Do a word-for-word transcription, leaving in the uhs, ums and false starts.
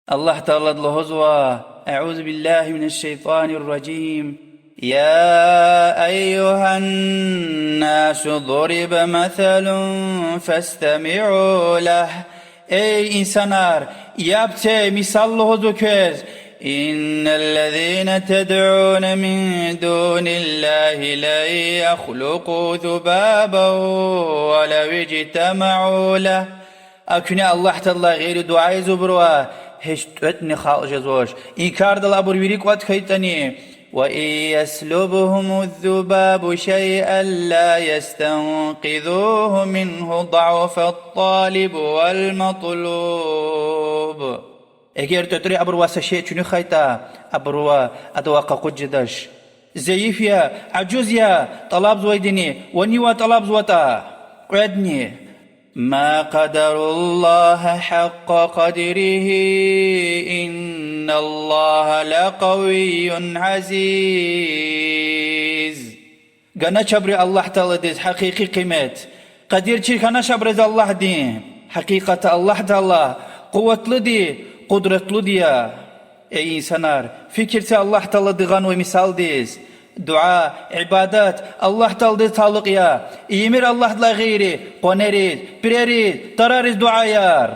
Аллагь Таалади лугьузва: أعوذ بالله من الشيطان الرجيم. يا أيها الناس ضرب مثل فاستمعوا له. Эй инсанар, яб це, мисал лугьузва квез. إن الذين تدعون من دون الله لن يخلقوا ذبابا ولو اجتمعوا له. А куьне Аллагь Тааладилай гъейри дуьа ийизвайбуру гьич тӀветӀни халкь жезвач, и кардал абур вири кӀватӀ хьайитӀани. وإن يسلبهم الذباب شيئا لا يستنقذوه منه ضعف الطالب والمطلوب. Эгер тӀветӀри абурувай са шей чуьнуьхайтӀа, абуру адавай къакъуд жедач. Зайиф я, ажуз я, тӀалабзавайдини, ва нивай тӀалабзаватӀа, кьведни. ما قدروا الله حق قدره إن الله لقوي عزيز. Ганач абуру Аллагь Тааладиз гьакъикъи къимет. Къадир чир хьанач абуруз Аллагьдин. Гьакъикъатда Аллагь Таала къуватлуди, къудратлуди я. Эй инсанар, фикир це Аллагь Таалади гъанвай мисалдиз. Дуьа, ибадат Аллагь Тааладиз талукь я. Ийимир Аллагьдилай гъейри къванериз, пирериз, тарариз дуьаяр.